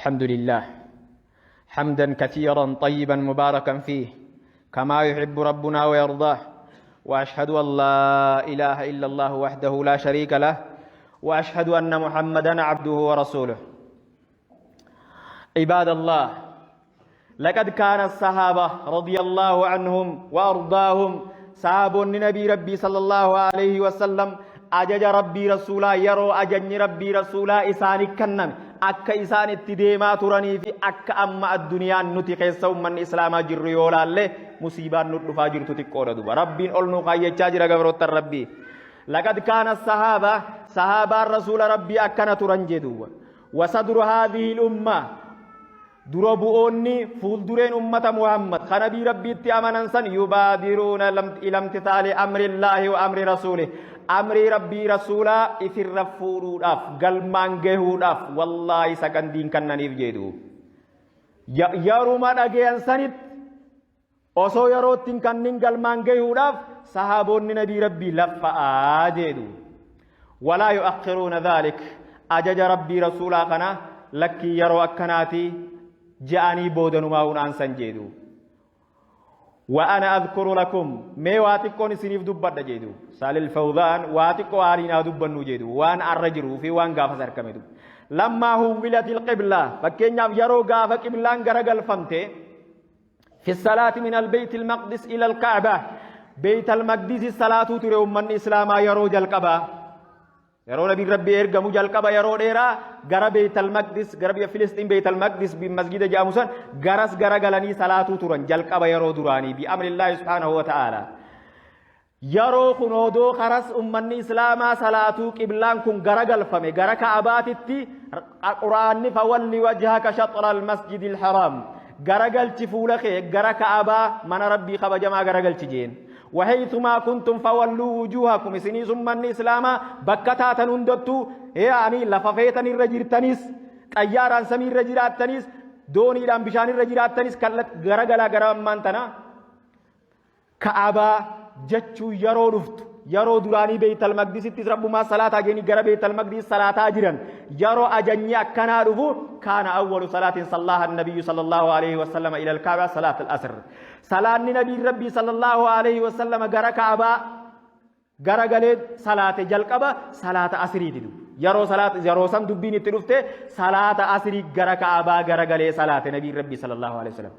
الحمد لله حمدا كثيرا طيبا مباركا فيه كما يحب ربنا ويرضاه، وأشهد أن لا إله إلا الله وحده لا شريك له، وأشهد أن محمدا عبده ورسوله. عباد الله، لقد كان الصحابة رضي الله عنهم وأرضاهم، sahaabonni nabii Rabbii صلى الله عليه وسلم ajaja Rabbii Rasuulaa, yeroo ajajni Rabbii Rasuulaa isaanii kenname akka isaan itti deemaa turanii fi akka amma addunyaan nuti keessa ummanni Islaamaa jirru yoo laalle, musiibaan nu dhufaa jirtu xiqqoodha duba. Rabbiin ol nu kaayyachaa jira, gabroottan Rabbii. لقد كان الصحابة، sahaabaan Rasuula Rabbii akkana turan jedhuuba. وصدر هذه الأمة، dura bu'oonni fuuldureen ummata Muhammad kan nabii Rabbiitti amanan san، يبادرون إلى امتثال أمر الله وأمر رسوله، amrii Rabbii Rasuulaa ifirra fuudhuudhaaf, galmaan gahuudhaaf, wallaahi sakandiin kannaniif jedhu. Yeruma dhageyan sanitti osoo yerootti kannin galmaan gahuudhaaf sahaabonni nabii Rabbii laffa'aa jedhu. ولا يؤخرون ذلك، ajaja Rabbii Rasuulaa kana lakkii yeroo akkanaati je'anii boodanumaa unaansan jedhu. وأنا أذكر لكم، mee waa xiqqoon isiniif dubbadha jedhu. Saalil Fawzaan waa xiqqoo aaliinaa dubbannu jedhu, waan arra jiruu fi waan gaafas argame. لما حولت القبلة، fakkeenyaaf yeroo gaafa qiblaan garagalfamte، في الصلاة من البيت المقدس إلى الكعبة، بيت المقدس الصلاة ture ummanni Islaamaa yeroo jalqabaa. Yeroo nabiin Rabbii ergamu jalqaba yeroo dheeraa gara Beeytal Maqdis, gara biyya Filistiin Beeytal Maqdis masgida jedhamu san garas gara galanii salaatuu turan jalqaba yeroo duraanii بأمر الله سبحانه وتعالى. Yeroo kun odoo karas ummanni Islaamaa salaatuu qiblaan kun gara galfame gara Ka'abaatitti, Quraanni فول وجهك شطر المسجد الحرام, garagalchi fuula kee gara Ka'abaa, mana Rabbii kabajamaa garagalchi jeen. وحيثما كنتم فولوا وجوهكم, isinii ummanni Islaamaa bakka taatan hundattuu, yaani lafa feetan irra jirtanis, xayyaaraan samii irra jiraattanis, dooniidhaan bishaan irra jiraattanis, garagalaa gara ammaan tana Ka'abaa jechuu. Yeroo dhuftu, yeroo duraanii Beeytal Maqdisittis Rabbumaa salaataa jeeni gara Beeytal Maqdis salaataa jiran. Yeroo ajajni akkanaa dhufu, كان أول صلاة صلاها النبي صلى الله عليه وسلم إلى الكعبة صلاة العصر. Salaanni nabii Rabbii صلى الله عليه وسلم gara Ka'abaa garagalee salaate jalqaba salaata asrii didu. Yeroo salaata, yeroo san dubbiin itti dhufte, salaata asrii gara Ka'abaa garagalee salaate nabii Rabbii صلى الله عليه وسلم.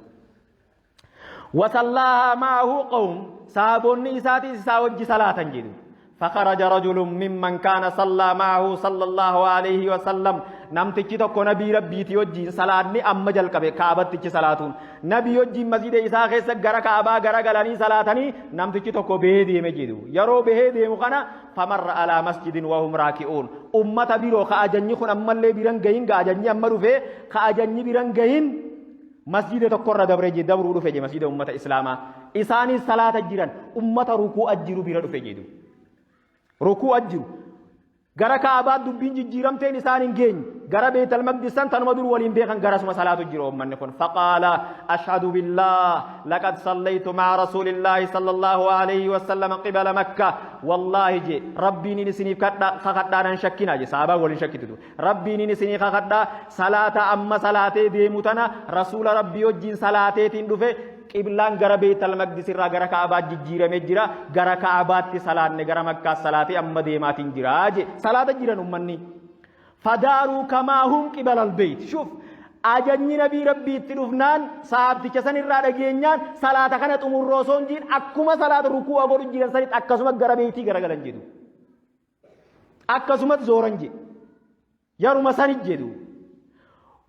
وصلاها معه قوم، sahaabonni isaatis isaa wajji salaatan jedhu. فخرج رجل ممن كان صلى معه صلى الله عليه وسلم، namtichi tokko nabii Rabbiiti wajjiin salaanni amma jalqabe Kaabattichi salaatuun nabii wajjiin masjida isaa keessa gara Kaabaa gara galanii salaatanii, namtichi tokko bahee deeme jedhu. Yeroo bahee deemu kana, فمر على مسجد وهم راكعون, ummata biroo ka ajanyi kun ammallee biran gahin, ga ajanyi amma dhufee ka ajanyi biran gahin, masjida tokkorra dabre je, dabruu dhufe je. Masjida ummata Islaamaa isaanis salaata jiran, ummata rukuu jiru bira dhufe jedhu. Rukuu jiru, gara Kaabaa dubbiin jijjiiramteen isaan hin geenye, gara Beetal Maqdis san tanuma dur waliin beekan garasuma salaatu jiru ummanni kun. فقال أشهد بالله لقد صليت مع رسول الله صلى الله عليه وسلم قبل مكة. والله je, Rabbiin isiniif kakadhaanan shakkina je. Sahabaa waliin shakkitu. Rabbiin isinii kakadhaa, salaata amma salaatee deemu tana Rasuula Rabbii wajjiin salaateetiin dhufe. Qiblaan gara Beetal Maqdis irraa gara Kaabaa jijjiiramee jira. Gara Kaabaatti salaanne, gara Makkaas salaatee amma deemaatiin jira je. Salaata jiran ummanni. فداروا كما هم قبل البيت. شوف, ajajni nabii Rabbii itti dhufnaan, saabticha san irraa dhageenyaan, salaata kana xumurroo osoo hin jiin akkuma salaata rukuu godhu jiran sanitti akkasuma gara beeytii garagalan jedhu. Akkasumas zooran jedhu, yeruma sanit jedhu.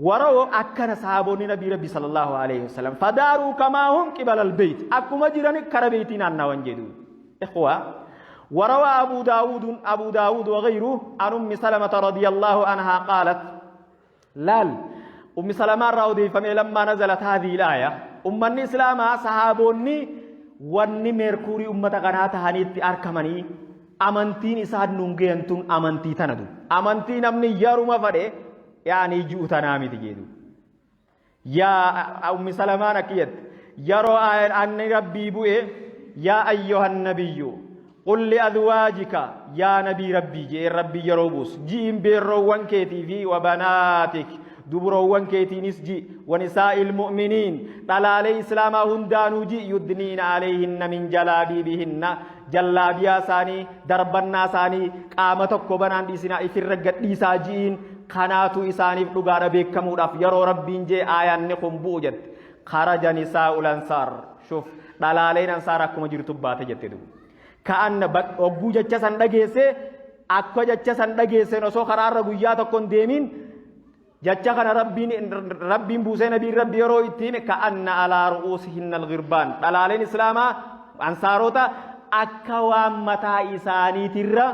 Waroo akkana sahaabonni nabii Rabbi صلى الله عليه وسلم فداروا كما هم قبل البيت, akkuma jiran kara beeytii naannawan jedhu. إخوة, وروى أبو داود, أبو داود وغيره، عن أم سلمة رضي الله عنها قالت، laal, أم سلمة راودي فمي، لما نزلت هذه الآية، أم الإسلام sahaabonni wanni meerkuurii ummata kanaa tahaniitti arkamanii amantiin isaan nuun geentun amantii tanatu amantii namni yaruma fadhe yaani ji'u tanaa miti jedhu. Yaa Ummi Salamaan akki jette, yeroo anni Rabbii bu'e, يا أيها النبي قل لأزواجك, yaa nabii Rabbii jee Rabbii yeroo buus ji'in beerroowwan keetii fi وبناتك, Dubroowwan keetiinis ji, wanisaa'il mu'miniin, dhalaalee islaamaa hundaanuu ji, yudniina alayhinna min jalaabiibihinna, jallaabiyaa isaanii, darbannaa isaanii qaama tokko banaan dhiisinaa ifirra gadhiisaa ji'iin. Kanaatu isaaniif dhugaadha beekamuudhaaf yeroo Rabbiin jee aayaanni kun bu'u jette. Kharaja nisaa'ul ansaar, shuf, dhalaaleen ansaar akkuma jirtu baate jette duuba. Ka'anna hogguu jecha san dhageesse, akka jecha san dhageesseen osoo karaarra guyyaa tokko hin deemin jecha kana Rabbiin buusee nabiin Rabbi yeroo itti hime, ka'anna alaa ru'uusihinna alghirbaan, dhalaaleen islaamaa ansaarota akka waan mataa isaaniitirra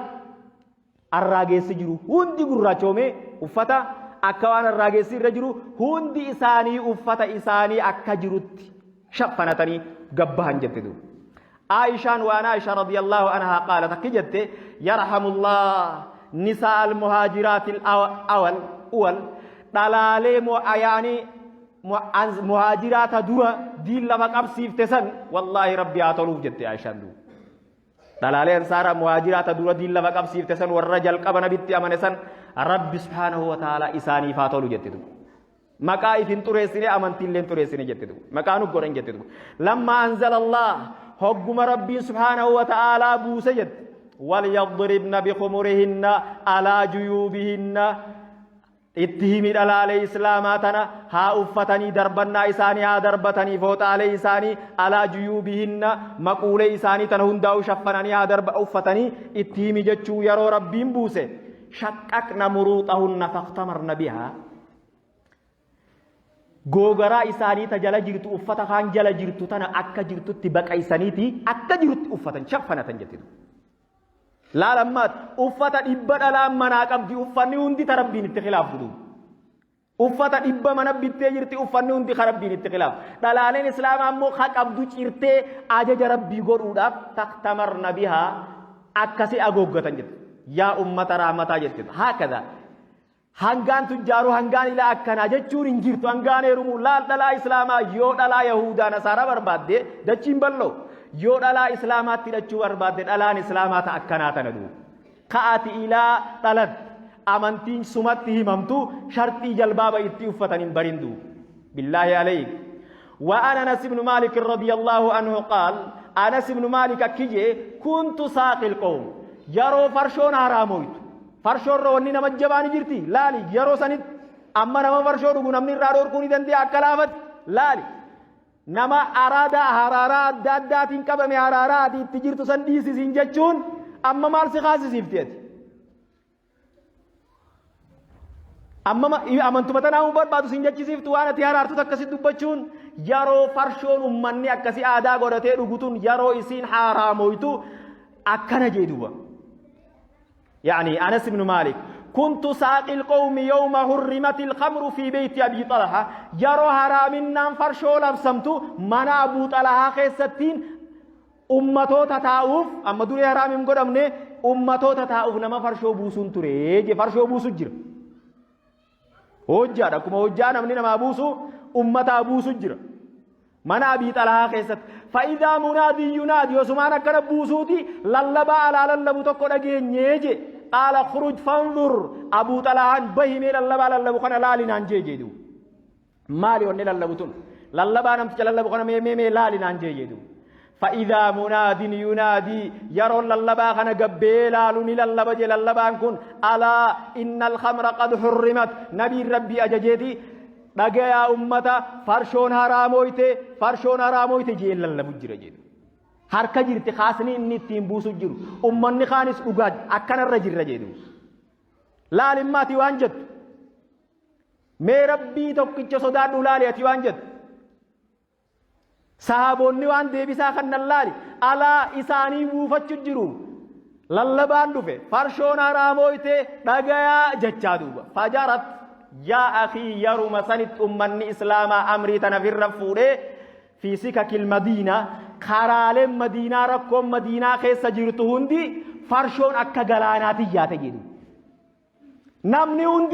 arraageessi jiru hundi gurraachoomee, uffata akka waan arraageessi irra jiru hundi isaanii uffata isaanii akka jirutti shaffanatanii gabbahan jette duuba. Aishaan waan Aisha radiyallahu anhaa qaalat akki jette, yarhamullah nisaa al-muhaajiraati awal uwal, dhalaalee yaani muhaajiraata dura diin lafa qabsiifte san wallaahi Rabbi haa toluuf jette Aishaan duuba. Dhalaalee ansaaraa muhaajiraa ta dura diin lafa qabsiifte san, warra jalqaba nabitti amane san, Rabbi subhaanahu wa ta'ala isaaniif haa tolu jette duuba. Maqaa ifin xureessine, amantiillee hin xureessine jette duuba. Maqaa nu godhan jette duuba. Lamma anzala Allah, hogguma Rabbiin subhaanahu wa ta'ala buuse jette. Walyadribna bikhumurihinna alaa juyuubihinna, itti himi dhalaalee islaamaa tana haa uffatanii darbannaa isaanii haa darbatanii, fooxaalee isaanii, alaa juyuubihinna, maquulee isaanii tana hundaa'u shaffananii haa darba uffatanii itti himi jechuu yeroo Rabbiin buuse, shaqqaqna muruuxahunna faqtamarna bihaa, googaraa isaanii ta jala jirtu, uffata kaan jala jirtu tana akka jirtutti baqaysaniiti akka jirutti uffatan shaffanatan jettitu. Laal ammaat uffata 100 dhalaan manaa qabdi, uffanni hundi ta Rabbiin itti khilaaftu duuba. Uffata 100 mana bittee jirti, uffanni hundi ka Rabbiin itti khilaafu. Dhalaaleen islaamaa immoo ka qabdu cirtee ajaja Rabbii godhuudhaaf taktamarna bihaa akkasi agooggatan jirti. Yaa ummata rahmataa jirti. Haakadha. Hangaan tujjaaru hangaan ilaa akkanaa jechuun hin jirtu, hangaan heerumuu. Laal, dhalaa islaamaa yoo dhalaa yahudaa nasaaraa barbaadde dachiin bal'oo, yoo dhalaa islaamaatti hidhachuu barbaadde dhalaan islaamaa ta akkanaa tana duuba. Ka'ati ilaa dhalatte amantiin sumatti himamtu sharxii jalbaaba itti uffatan hin barin duuba. Billaahi alayk. وعن أنس بن مالك رضي الله عنه قال، أنس بن مالك أكجي، كنت ساقي القوم yeroo farshoon haraamoytu. Farshoo irra wanni nama jabaani jirti. Laali, yeroo sanitti amma nama farshoo dhugu namni irraa dhorkuu ni danda'a akka laafatti. Laali, nama araada haraaraa adda addaatiin qabame haraaraa ati itti jirtu san dhiisisiin jechuun amma maal si kaasisiifti ati? Amma amantuma tanaa hin barbaadu sin jechisiiftu waan ati haraartu akkasi dubbachuun. Yeroo farshoon ummanni akkasi aadaa godhatee dhugutun yeroo isiin haaraamoytu akkana jee duuba. يعني أنس بن مالك، كنت ساقي القوم يوم حرمت الخمر في بيت أبي طلحة. يرو حرامنان فرشو لبسمتو من أبو طلحة خيستين ummatoota taa'uuf, amma duree haraam hin godhamne, ummatoota taa'uuf nama farshoo buusuun ture je. Farshoo buusu jira, hojjaadha, akkuma hojjaa namni namaa buusu ummataa buusu jira mana Abii Xalahaa keessatti. Fa'idaa munaadii yunaadi, osumaan akkana buusuuti lallabaa alaa lallabu tokko dhageenyee je. Qaala khruj fanzur, Abuu Xalahaan bahimee lallabaa lallabu kana laalinaan jee jedhu. Maali wanni lallabu tun? Lallabaa namticha lallabu kana mee mee mee laalinaan jee jedhu. Fa'idaa munaadin yunaadii, yeroon lallabaa kana gabbee laalu ni lallaba je lallabaan kun, alaa innal khamra qad hurrimat, nabiin Rabbii ajajeeti, dhagayaa ummata, farshoon haraamoyte, farshoon haraamoyte jeen lallabu jira jedhu. Harka jirti kaasni inni ittiin buusu jiru, ummanni kaanis dhugaa akkanarra jirra jedhu. Laalimmaati waan jettu. Mee Rabbii tokkicha sodaadhu, laali ati waan jettu. Sahaboonni waan deebisaa kannan laali. Alaa isaanii buufachu jiru. Lallabaan dhufe farshoon haraamoyte dhagayaa jechaa duuba. Fajarat yaa akii, yeruma sanitti ummanni islaamaa amrii tana firra fuudhee fi sikakil madiinaa, karaaleen madiinaa, rakkoon madiinaa keessa jirtu hundi farshoon akka galaanaatti yaate jedhu. Namni hundi